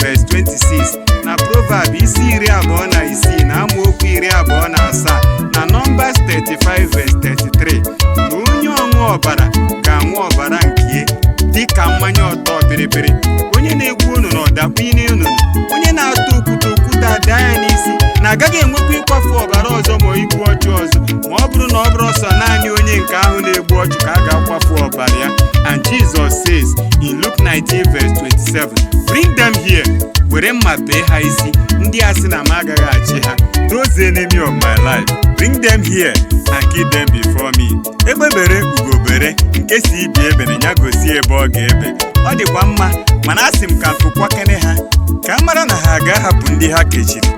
verse 26, na Proverb isi 26 na amaokwu 27, na Numbers 35 verse 33, na onye ọṅụ ọbara ga-aṅụ ọbara nke dịka mmanya ọtọ bịrịbịrị. Onye na-egwu onunu ọdakpu n'onunu, onye na-atụ okwute, okwute ada ya n'isi, na agaghị enwekwa ịkwafu ọbara ọzọ ma igbu ọchụ ọzọ, ma ọ bụrụ na ọ bụrụ ọsọ naanị onye nke ahụ na-egbu ọchụ ka a ga-akwafu ọbara ya. And Jesus says in Luke 19 verse 27, "Bring them here." Were mma bee ha isi, ndị a sị na m agaghị achị ha. Those enemy of my life, bring them here and kill them before me. Egbe bere, ugo bere, nke si ibi ebere ya gosi ebe ọ ga-ebe. Ọ dịkwa mma, mana asị m ka fụkwakene ha, ka a mara na ha ga-ahapụ ndị ha kechiri,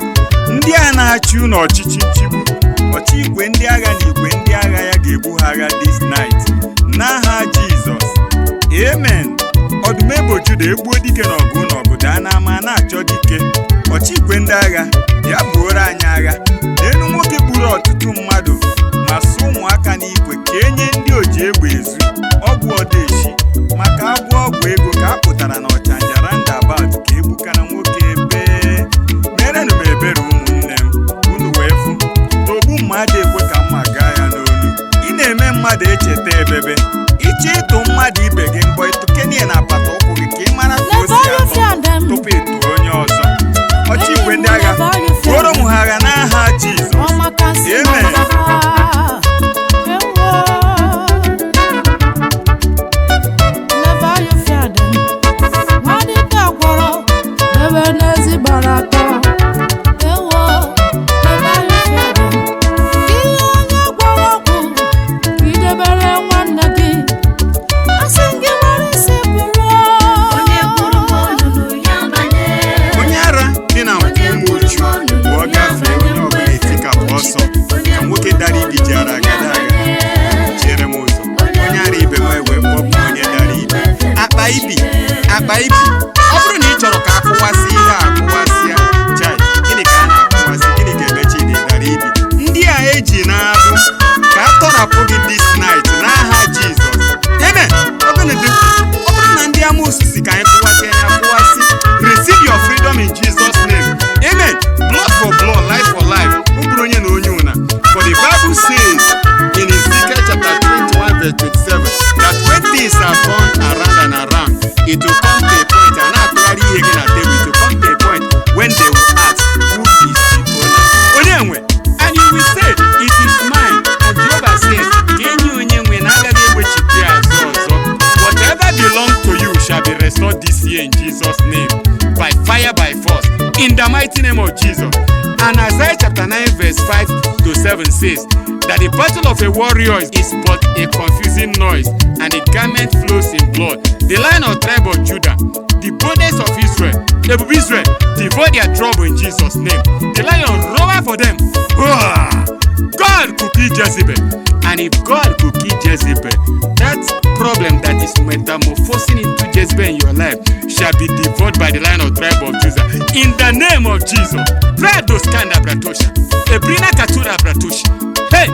ndị a na-achị unu ọchịchị nchigbu. Ọchị igwe ndị agha na igwe ndị agha ya ga-egbu ha agha this night n'aha Jizọs, amen. Ọdụm ebo Juda egbuo dike n'ọgụ na ọgụ daa n'ama na-achọ dike. Ọchị igwe ndị agha, bịa buoro anyị agha n'elu nwoke gburu ọtụtụ mmadụ ma sụ ụmụaka n'ikwe ka enye ndị oji egbe ezu ọgwụ ọdaechi maka agwọ ọgwụ ego ka a pụtara na Ọchanja roundabout ka egbukana nwoke. Ebe merenụ m ebere, ụmụnne m, unu wee fụ na ogbu mmadụ ekwe ka mma gaa ya n'olu. Ị na-eme mmadụ echeta ebebe ịchọ ịtụ mmadụ ibe gị mbọ, ịtụkenie na apata ụkwụ gị ka ị mara ka o si atọ tupu ịtụ onye ọzọ. Ọchị igwe ndị agha, buoro m ha agha n'aha Jizọs, amen. Never you fear them. Nwadike gwọrọ ebe n'ezi gbara atọ. Ewo, never you fear them. Ihe onye gwọrọ ọgwụ ka idebere nwanne gị. Asị gị gbara isi bụrụ. Onye kwuru m olulu ya banye. Onye ara dị na Onye nkwụ kwuru uchu m olulu bụ ọ ya gafee, banye. onye ọbụla etikapụ ọsọ ka nwoke dara ibi ji ara agada aga chere m ụzọ. Onye ara ibe m wee kpọpụ onye dara ibi akpa ibi akpa ibi. Ọ bụrụ na ị chọrọ ka akụwasị ihe a akụwasịa, chai, gịnị ka a na-akụwasị? Gịnị ga-eme Chidi dara ibi? Ndị a eji na-abụ ka a tọrapụ gị this night n'aha Jizọs, amen. Ọ bụrụ na ndị amoosu si ka anyị kụwasị ya akụwasị, receive your freedom in Jesus' name, amen. Blood for blood, life for life, ọ bụrụ onye na onye ụna. For the Bible says in Ezekiel chapter 21 verse 27 that when things are turned around and around, it will come to a point, a na-atụgharị ihe gị na table, it will come to a point when they will ask, "Who is the owner?" Onye nwe? And you will say, "It is mine." And Jehovah says, ka enyi onye nwe na agaghị ewechite ya azụ ọzọ. Whatever belong to you shall be restored this year in Jesus' name, by fire, by force, in the mighty name of Jesus. And Isaiah chapter 9 verse 5 to 7 says that the battle of a warrior is but a confusing noise, and the garment flows in blood. The Lion of tribe of Judah, the boldness of Israel, the Israel, devote their trouble in Jesus' name. The lion roar for them. Roar! God could kill Jezebel. And if God could kill Jezebel, that problem that is metamorphosing into Jezebel in your life shall be devoured by the Lion of tribe of Judah. In the name of Jesus. Brado skanda bratosha. Ebrina katura bratoshi. Hey!